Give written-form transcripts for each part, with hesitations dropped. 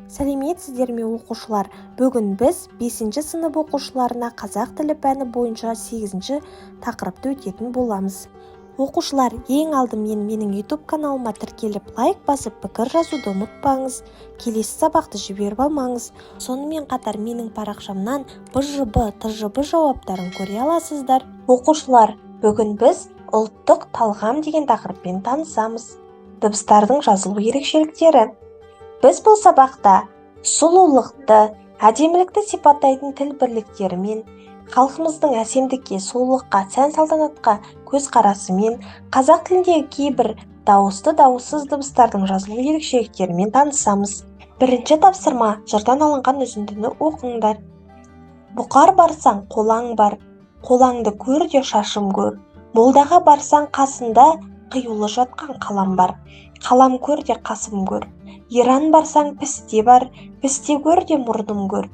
Сәлеметсіздер ме, оқушылар! Бүгін біз бесінші сынып оқушыларына қазақ тілі пәні бойынша сегізінші тақырыпты өтетін боламыз. Оқушылар, ең алдымен менің YouTube каналыма тіркеліп, лайк басып, пікір жазуды ұмытпаңыз. Келесі сабақты жіберіп алмаңыз. Сонымен қатар менің парақшамнан БЖБ, ТЖБ жауаптарын көре аласыздар. Оқушылар, бүгін біз ұлттық талғам деген тақырыппен танысамыз. Дыбыстардың жазылу ерекшеліктері. Біз бұл сабақта сұлулықты, әдемілікті сипаттайтын тіл бірліктерімен, халқымыздың әсемдікке, сұлулыққа, сән-салтанатқа көзқарасымен, қазақ тіліндегі кейбір дауысты, дауыссыз дыбыстардың жазылу ерекшеліктерімен танысамыз. Бірінші тапсырма: жырдан алынған үзіндіні оқыңдар. Бұқар барсаң, қолаң бар, қолаңды көр де шашым көр. Молдаға барсаң, қасында қиюлы жатқан қалам бар, қалам көр де қасым көр. Иран барсаң, пісте бар, пісте көр де мұрным көр.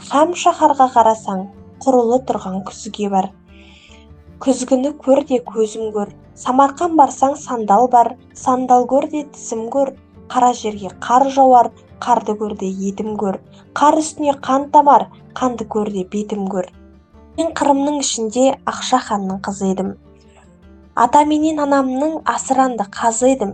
Хам шаһарға қарасаң, құрулы тұрған күзге бар, күзгіні көр де көзім көр. Самарқан барсаң, сандал бар, сандал көр де тісім көр. Қара жерге қар жауар, қарды көр де етім көр. Қар үстіне қан тамар, қанды көр де бетім көр. Мен Қырымның ішінде Ақша ханның қызы едім. Ата менен анамның асыранды қазы едім.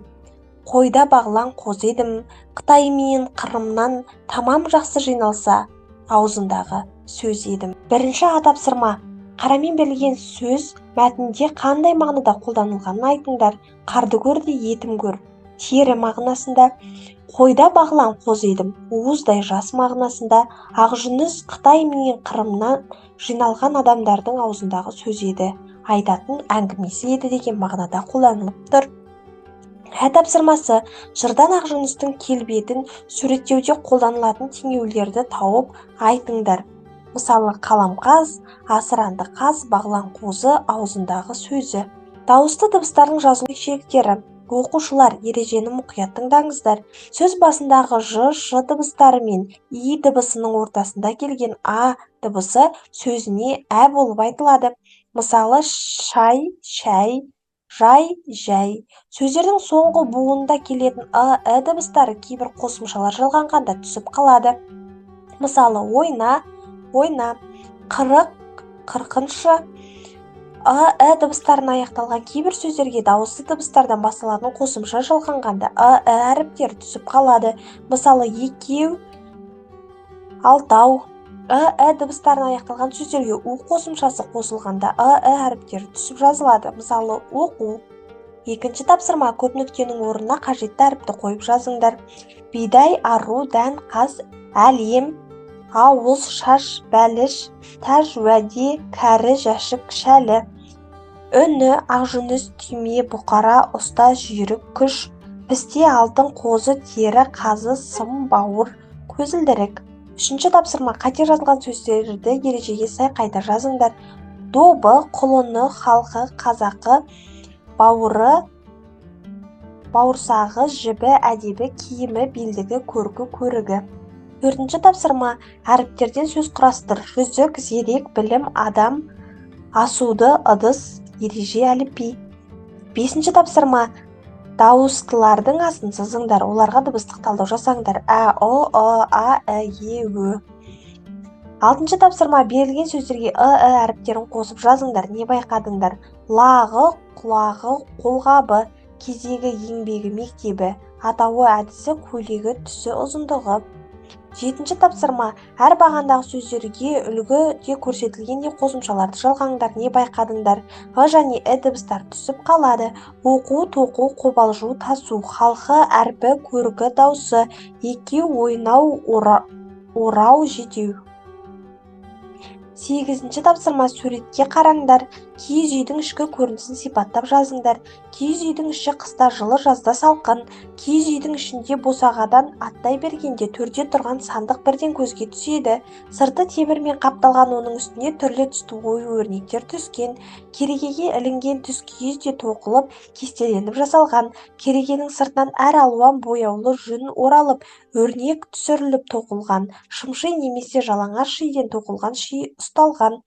Қойда бағлан қозы едім. Қытай менен Қырымнан тамам жақсы жиналса, аузындағы сөз едім. Бірінші А тапсырма: қарамен берілген сөз мәтінде қандай мағынада қолданылғанын айтыңдар. Қарды көр де етім көр — тері мағынасында. Қойда бағлан қозы едім — уыздай жас мағынасында. Ақжүніс Қытай менен Қырымнан жиналған адамдардың аузындағы сөз еді, айтатын әңгімесі еді деген мағынада қолданылып тұр. Ә тапсырмасы: жырдан Ақжүністің келбетін суреттеуде қолданылатын теңеулерді тауып айтыңдар. Мысалы, қаламқас, асыранды қаз, бағлан қозы, аузындағы сөзі. Дауысты дыбыстардың жазылу ерекшеліктері. Оқушылар, ережені мұқият тыңдаңыздар. Сөз басындағы ж, ш дыбыстары мен и дыбысының ортасында келген а дыбысы сөзіне ә болып айтылады. Мысалы, шай, шәй, жай, жәй. Сөздердің соңғы буынында келетін ы, і дыбыстары кейбір қосымшалар жалғанғанда түсіп қалады. Мысалы, ойна, ойна, 40, 40-шы. Ы, і дыбыстарына аяқталған кейбір сөздерге дауысты дыбыстардан басталатын қосымша жалғанғанда ы, і әріптері түсіп қалады. Мысалы, екеу, алтау. Ы, і дыбыстарына аяқталған сөздерге у қосымшасы қосылғанда ы, і әріптері түсіп жазылады. Мысалы, оқу. Екінші тапсырма: көп нүктенің орнына қажетті әріпті қойып жазыңдар. Бидай, ару, дән, қаз, әлем, ауыз, шаш, бәліш, тәж, уәде, кәрі, жәшік, шәлі. Үні, Ақжүніс, түйме, бұқара, ұста, жүйрік, күш, пісте, алтын, қозы, тері, қазы, сым, бауыр, көзілдірік. Үшінші тапсырма: қате жазылған сөздерді ережеге сай қайта жазыңдар. Добы, құлыны, халқы, қазақы, бауыры, бауырсағы, жібі, әдебі, киімі, белдігі, көркі, көрігі. Төртінші тапсырма: әріптерден сөз құрастыр. Жүзік, зерек, білім, адам, асуды, ыдыс, ереже, әліпби. Бесінші тапсырма: дауыстылардың астын сызыңдар, оларға дыбыстық талдау жасаңдар. Ә, ұ, ы, а, і, е, ө. Алтыншы тапсырма: берілген сөздерге ы, і әріптерін қосып жазыңдар. Не байқадыңдар? Лағы, құлағы, қолғабы, кезегі, еңбегі, мектебі, атауы, әдісі, көйлегі, түсі, ұзындығы. Жетінші тапсырма: әр бағандағы сөздерге үлгіде көрсетілгендей қосымшаларды жалғаңдар. Не байқадыңдар? Ы және і дыбыстары түсіп қалады. Оқу, тоқу, қобалжу, тасу, халқы, әрпі, көркі, даусы, екеу, ойнау, орау, жетеу. Сегізінші тапсырма: суретке қараңдар, киіз үйдің ішкі көрінісін сипаттап жазыңдар. Киіз үйдің іші қыста жылы, жазда салқын. Киіз үйдің ішінде босағадан аттай бергенде төрде тұрған сандық бірден көзге түседі. Сырты темірмен қапталған, оның үстіне түрлі түсті ою-өрнектер түскен. Керегеге ілінген түскиіз де тоқылып, кестеленіп жасалған. Керегенің сыртынан әр алуан бояулы жүн оралып, өрнек түсіріліп тоқылған. Шымши немесе жалаңаш шиден тоқылған ши ұсталған.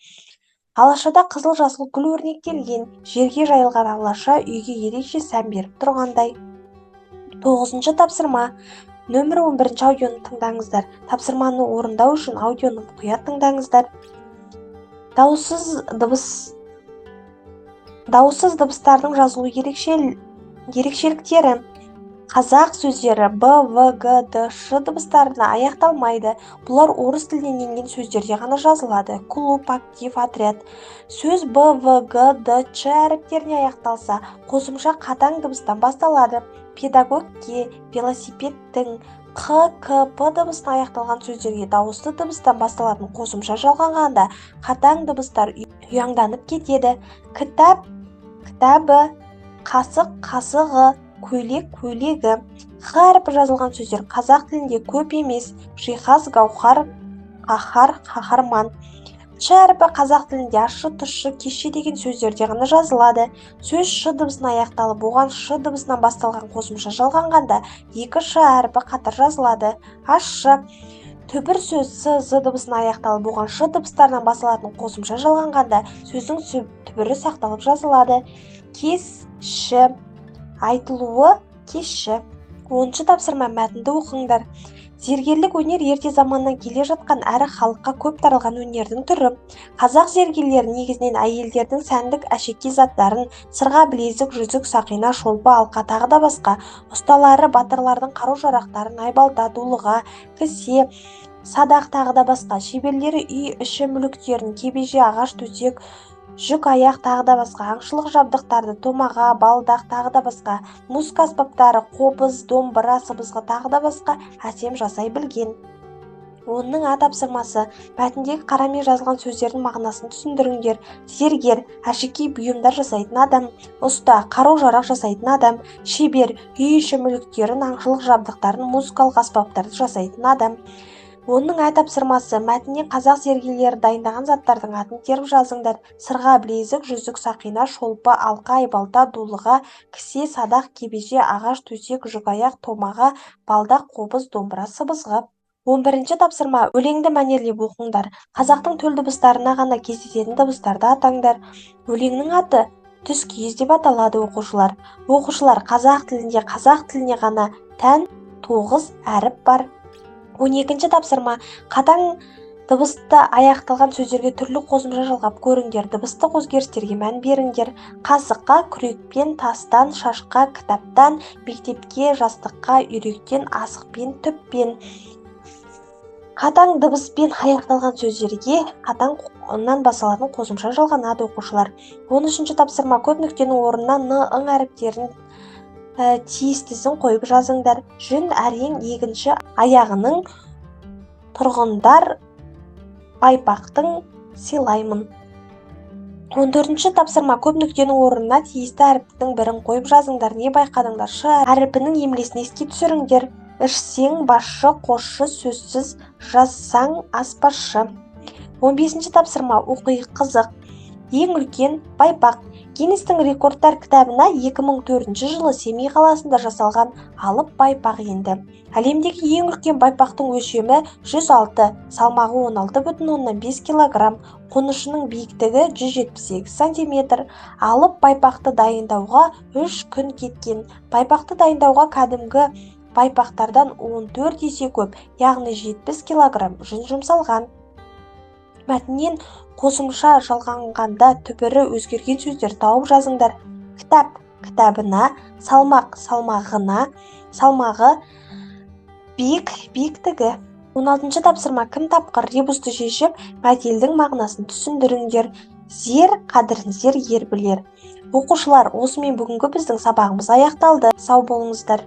Алашада қызыл-жасыл гүл өрнектелген. Жерге жайылған алаша үйге ерекше сән беріп тұрғандай. Тоғызыншы тапсырма: Нөмірі 11 аудионы тыңдаңыздар. Тапсырманы орындау үшін аудионы мұқият тыңдаңыздар. Дауыссыз дыбыстардың жазылу ерекшеліктері. Қазақ сөздері Б, В, Г, Д, Ш дыбыстарына аяқталмайды. Бұлар орыс тілінен енген сөздерде ғана жазылады. Клуб, актив, отряд. Сөз Б, В, Г, Д, Ч әріптеріне аяқталса, қосымша қатаң дыбыстан басталады. Педагогке, велосипедтің, Қ, К, П дыбысына аяқталған сөздерге дауысты дыбыстан басталатын қосымша жалғанғанда қатаң дыбыстар ұяңданып кетеді. Кітап, кітабы, қасық, қасығы, көйлек, көйлегі. Х әрпі жазылған сөздер қазақ тілінде көп емес. Жиһаз, гауһар, қаһар, қаһарман. Ч әрпі қазақ тілінде ащы, тұщы, кеше деген сөздерде ғана жазылады. Сөз ш дыбысына аяқталып, оған ш дыбысынан басталған қосымша жалғанғанда екі ш әрпі қатар жазылады. Ащы. Түбір сөз с, з дыбысына аяқталып, оған ш дыбыстарынан басталатын қосымша жалғанғанда сөздің түбірі сақталып жазылады. Кесші. Айтылуы кешші. 10-шы тапсырма. Мәтінді оқыңдар. Зергерлік өнер ерте заманнан келе жатқан әрі халыққа көп таралған өнердің түрі. Қазақ зергерлері негізінен әйелдердің сәндік әшекей заттарын, сырға, білезік, жүзік, сақина, шолпы, алқа тағы да басқа, ұсталары батырлардың қару-жарақтарын, айбалта, дулыға, кісе, садақ тағы да басқа, шеберлері үй іші мүліктерін, кебеже, ағаш төсек, жүк аяқ тағы да басқа, аңшылық жабдықтарды, томаға, балдақ тағы да басқа, музыка аспаптары, қобыз, домбыра, сыбызғы тағы да басқа әсем жасай білген. Оның А тапсырмасы. Мәтіндегі қарамен жазылған сөздердің мағынасын түсіндіріңдер. Зергер – әшекей бұйымдар жасайтын адам, ұста – қару-жарақ жасайтын адам, шебер – үй іші мүліктерін, аңшылық жабдықтарын, музыкалық аспаптарды жасайтын адам. Оның Ә тапсырмасы. Мәтіннен қазақ зергерлері дайындаған заттардың атын теріп жазыңдар. Сырға, білезік, жүзік, сақина, шолпы, алқа, айбалта, дулыға, кісе, садақ, кебеже, ағаш төсек, жүкаяқ, томаға, балдақ, қобыз, домбыра, сыбызғы. 11-ші тапсырма. Өлеңді мәнерлеп оқыңдар. Қазақтың төл дыбыстарына ғана кездесетін дыбыстарды атаңдар. Өлеңнің аты Түскиіз деп аталады оқушылар. Оқушылар, қазақ тілінде қазақ тіліне ғана тән 9 әріп бар. 12-ші тапсырма. Қатаң дыбысты аяқталған сөздерге түрлі қосымша жалғап көріңдер. Дыбыстық өзгерістерге мән беріңдер. Қасыққа, күрекпен, тастан, шашқа, кітаптан, мектепке, жастыққа, үйректен, асықпен, түппен. Қатаң дыбыспен аяқталған сөздерге қатаңнан басталатын қосымша жалғанады оқушылар. 13-ші тапсырма. Көп нүктенің орнына н, ң әріптерін тиістісін қойып жазыңдар. Жүн, әрең, егінші, аяғының, тұрғындар, байпақтың, сыйлаймын. 14-ші тапсырма. Көп нүктенің орнына тиісті әріптің бірін қойып жазыңдар. Не байқадыңдар? Ш әрпінің емлесін еске түсіріңдер. Ішсең басшы, қосшы, сөзсіз жазсаң аспазшы. 15-ші тапсырма. Оқиық, қызық. Ең үлкен байпақ. Гиннестің рекордтар кітабына 2004 жылы Семей қаласында жасалған алып байпақ енді. Әлемдегі ең үлкен байпақтың өлшемі 106, салмағы 16,5 килограмм, қонышының биіктігі 178 сантиметр. Алып байпақты дайындауға 3 күн кеткен. Байпақты дайындауға кәдімгі байпақтардан 14 есе көп, яғни 70 килограмм жүн жұмсалған. Мәтіннен қосымша жалғанғанда түбірі өзгерген сөздер тауып жазыңдар. Кітап, кітабына, салмақ, салмағына, салмағы, биік, биіктігі. 16-шы тапсырма. Кім тапқыр? Ребусты шешіп, мәтелдің мағынасын түсіндіріңдер. Зер қадірін зер ер білер. Оқушылар, осымен бүгінгі біздің сабағымыз аяқталды. Сау болыңыздар.